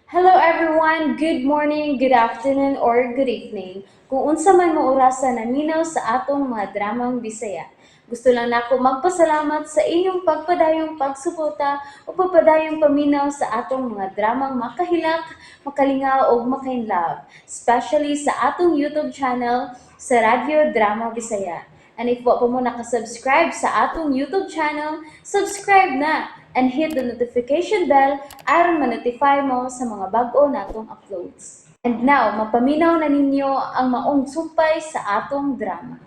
Hello everyone! Good morning, good afternoon, or good evening. Kung unsa man mo orasa naminaw sa atong mga dramang Bisaya. Gusto lang nako magpasalamat sa inyong pagpadayong pagsuporta o pagpadayong paminaw sa atong mga dramang makahilak, makalingaw ug makainlove, especially sa atong YouTube channel sa Radyo Drama Bisaya. And if wa pa mo nakasubscribe sa atong YouTube channel, subscribe na and hit the notification bell aron ma-notify mo sa mga bag-o natong uploads. And now, mapaminaw na ninyo ang maong sumpay sa atong drama.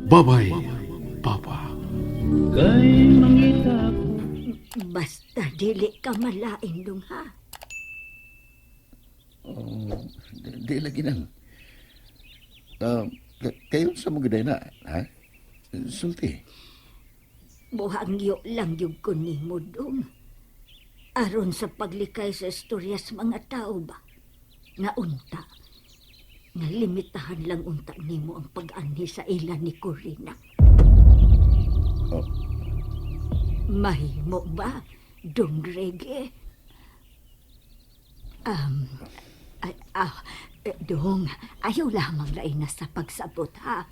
Babay, Papa. Basta dili ka malain, Dong, ha? Oh, di lagi nang. Kayo sa mga na, ha? Sulti. Buhangyo lang yung ko nimo, Dong. Aron sa paglikay sa istorya sa mga tao ba? Nga unta. Nga limitahan lang unta nimo ang pag-anhi sa ila ni Corina. Oh. Mahimo ba, Dong Grege? Ay, Dong, ayaw lamang lain na sa pagsabot, ha?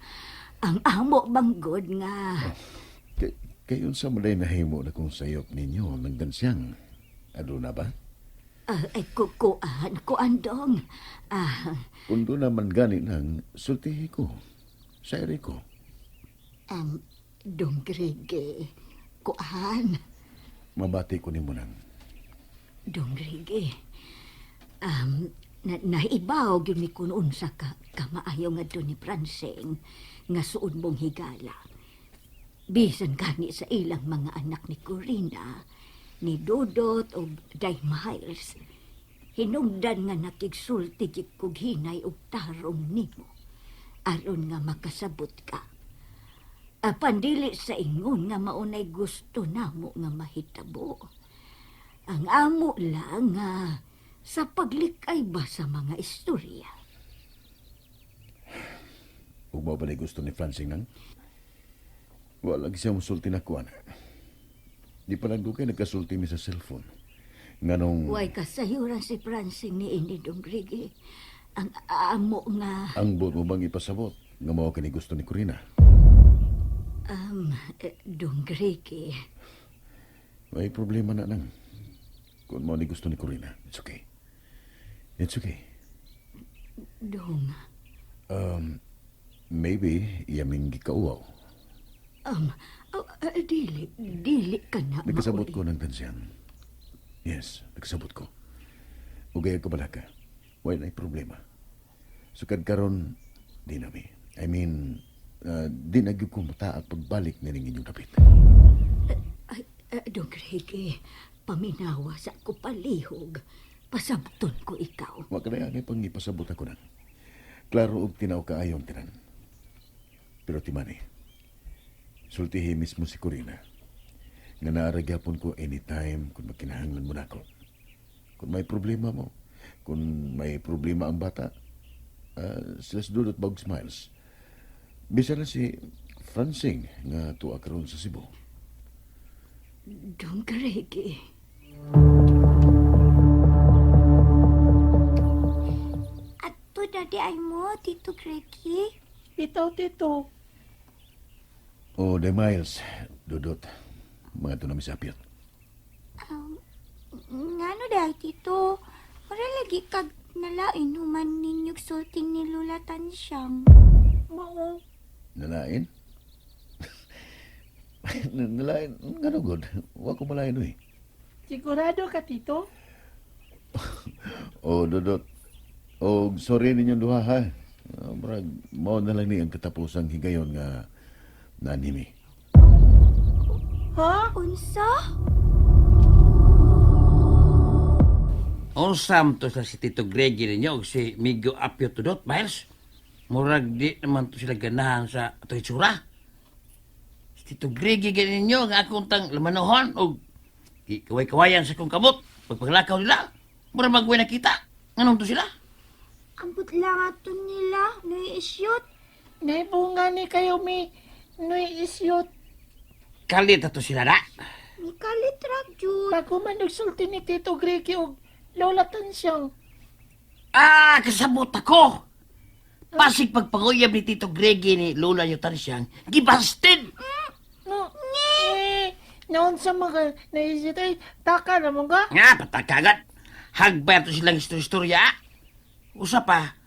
Ang amo banggod nga. Kayo sa mga nahimo na kung sayop ninyo ng gansyang. Ano na ba? Ay, kukuan, kuan, Dong. Kung doon naman gani nang sultihi ko. Sayri ko. Dong Grege, kuan. Mabati ko nimo nang. Dong Grege, naibaw gyud ni kun unsa ka kamaayo nga ni Franceng nga suod mong higala. Bisan gani sa ilang mga anak ni Corina, ni Dodot o Day Miles, hinungdan nga nakigsulti gid kog hinay og tarong nimo aron nga makasabot ka. Apan dili sa ingon nga maunay gusto namo nga mahitabo. Ang amo lang nga sa paglikay ba sa mga istorya. Ug mao ba ni gusto ni Francing nang? Wala lagi siya musulti na kuan. Di pa lang kay nagkasulti mi sa cellphone. Nganong Way kasayuran si Francing ni ini, Dong Grigi. Ang amo nga Ang buot mo bang ipasabot nga mao kini gusto ni Corina? Dong Grigi. May problema na nang. Kung mao ni gusto ni Corina, it's okay. It's okay. Dong, Maybe iyaming gikauwaw. Oh, dili, dili ka na Nagkasabot mauli. ko ng tansyan. Yes, nagkasabot ko. Ugay ko balaka. Wala na problema. Sukad karon di na mi. I mean, di na gyud ko mataag pagbalik nining inyong dapit. Ay, Dong Grigi, paminawa sa ko palihog. Pasabton ko ikaw. Wa ka na angay pang ipasabot ako nang. Klaro og tinaw kaayo ang tinan. Pero timani, sultihi mismo si Corina nga naa ra gyapon ko anytime kung magkinahanglan mo nako. Kung may problema mo, kung may problema ang bata, sila sa Dudot Bog Smiles. Bisan na si Francing nga tuwa karon sa Cebu. Dong Gregi. Ato na di ay mo, Tito Greggy. Bitaw, Tito. O, de Miles, Dudot, mga to na misapit. Ngano di ay, Tito? Mura lagi kag nalain human ninyog sulti ni Lula Tansyang. Mao. Nalain? Nalain? Ngano gud? Wa ko malain oy. Sigurado ka, Tito? O, Dudot. O, sorry ninyong duha ha. Murag, mao na lang ni ang katapusang higayon nga nanimi. Ha? Unsa? Unsam to sa si Tito Greggy ninyo og si Migo Apio Tudot, Miles? Murag di naman to sila ganahan sa ato itsura. Si Tito Greggy gani ninyo nga akong tang lamanohon og kaway-kawayan sa akong kamot. Pagpaglakaw nila, murag magway nakita. Nganong to sila? Ambot lang ato nila, naiisyot. Naibunga ni kayo mi Nuy isyot. Kalit ato sila na. Mikalit ra jud. Bago man nagsulti ni Tito Greggy og Lola Tansyang. Ah, kasabot ako. Pasig pagpanguyab ni Tito Greggy ni Lola nyo Tansyang, gibasted! No, eh, naunsa mga naisip ay taka na mga. Nga, patakagat. Hagbay ito silang istorya. Usa pa,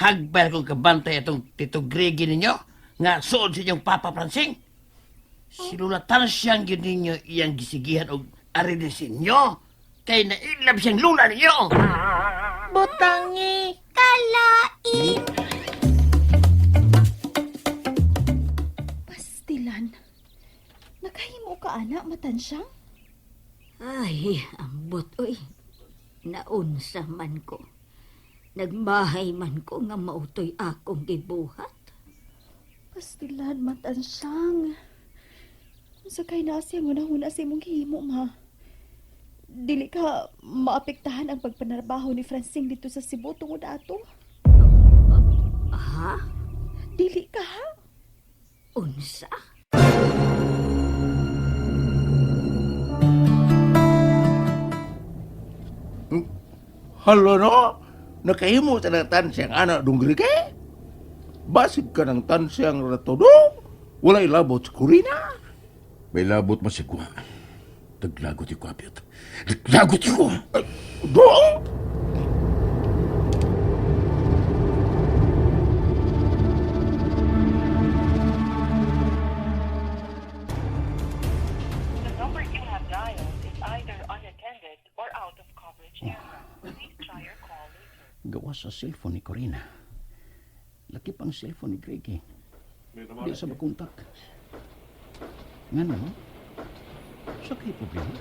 hagbay kong kabantay itong Tito Greggy ninyo nga suod sa inyong Papa Pransing. Si Lola Tansyang yun ninyo iyang gisigihan og arinisin nyo. Kay nailab siyang lula ninyo. Butangi. Kalain. Pastilan. Nakahimo ka ana matansyang? Ay, ambot, oy. Naunsa man ko. Nagmahay man ko nga mautoy akong gibuhat. Pastilan matansyang. Unsa kay naa siya ngunahuna sa imong gihimo ma? Dili ka maapektahan ang pagpanarbaho ni Francine dito sa Cebu tungod ato? Ha? Dili ka ha? Unsa? Halo no, nakahimo sa ng tansyang anak dunggri kay? Basig ka ng tansyang ratodong, walay labot sa kurina. May labot man si Kuha. Taglagot yung kapit. Taglagot yung Dong! The number you have dialed is either unattended or out of coverage area. Please try your call later. Gawa sa cellphone ni Corina. Laki pang cellphone ni Greg eh. Di sa makontak. Nga no? Sa kay problema?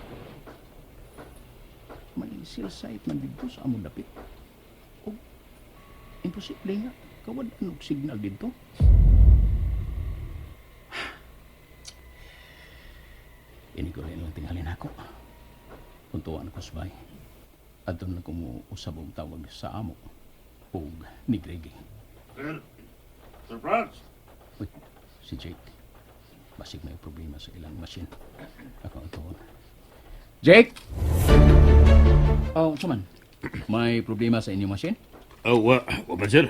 May cell site man dito sa among dapit. O, imposible nga. Kawad og signal dito. Ini ko rin lang tingalin ako. Puntuan ko sa bay. Adto na ko mo usab og tawag sa amo ug ni Greg. Sir, Sir Franz. Uy, si Jake. Basig may problema sa ilang machine. Ako ang tuon. Jake! Oh, unsa man? May problema sa inyong machine? Oh, wa, wa man, sir.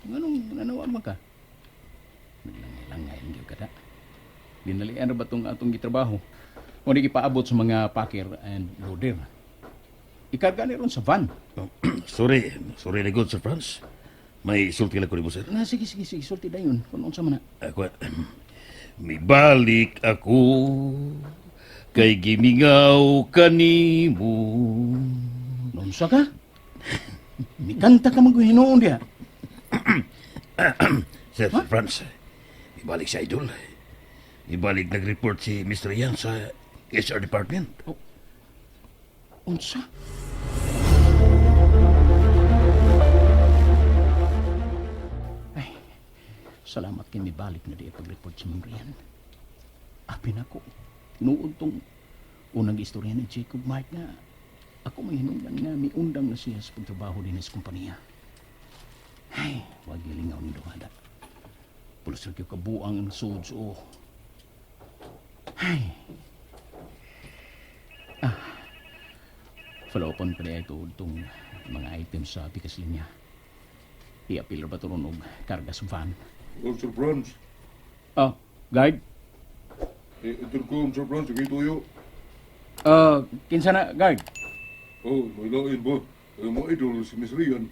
Nganong nanawag man ka? Naglangay-langay ang gyud kada. Dinalian ra ba tong atong gitrabaho? O di gipaabot sa mga packer and loader. Ikarga ni ron sa van. Oh, sorry, sorry na good, Sir Franz. May sulti lang ko nimo, sir. Na sige sige sige sulti dayon kung unsa man na. Ako, mibalik ako kay gimingaw kanimo. Nunsa ka? Mikanta ka maghinuon diha. Sir Franz, mibalik sa idol. Mibalik nag-report si Mr. Yan sa HR department. Unsa? Ay, salamat kay mibalik na di pag-report si Ma'am Rian. Abi na ko, tinuod tong unang istorya ni Jacob Mark nga ako may hinungdan nga miundang na siya sa pagtrabaho din sa kompanya. Ay, wag gilingaw ni Duhada. Pulos ra kayo kabuang ang suod o. Ay. Ah. Follow up on pa niya ito itong mga items sa pikas linya. I-appeal ra ba ito ron og karga sa van? Oh, Sir Franz. Oh, guard? Eh, intercom, Sir Franz, sige tuyo. Kinsa na, guard? Oh, may lain ba? Eh, mga idol si Miss Rian.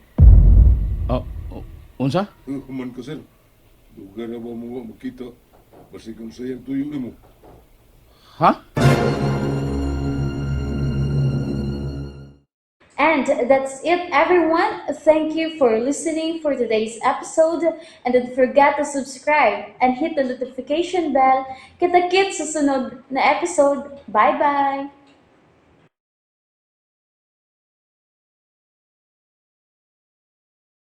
Oh, oh, unsa? Eh, human ka, sir. Lugar na ba mo wa makita? Basig ang sayang tuyo nimo. Ha? And that's it, everyone. Thank you for listening for today's episode. And don't forget to subscribe and hit the notification bell. Kita-kits sa sunod na episode. Bye-bye!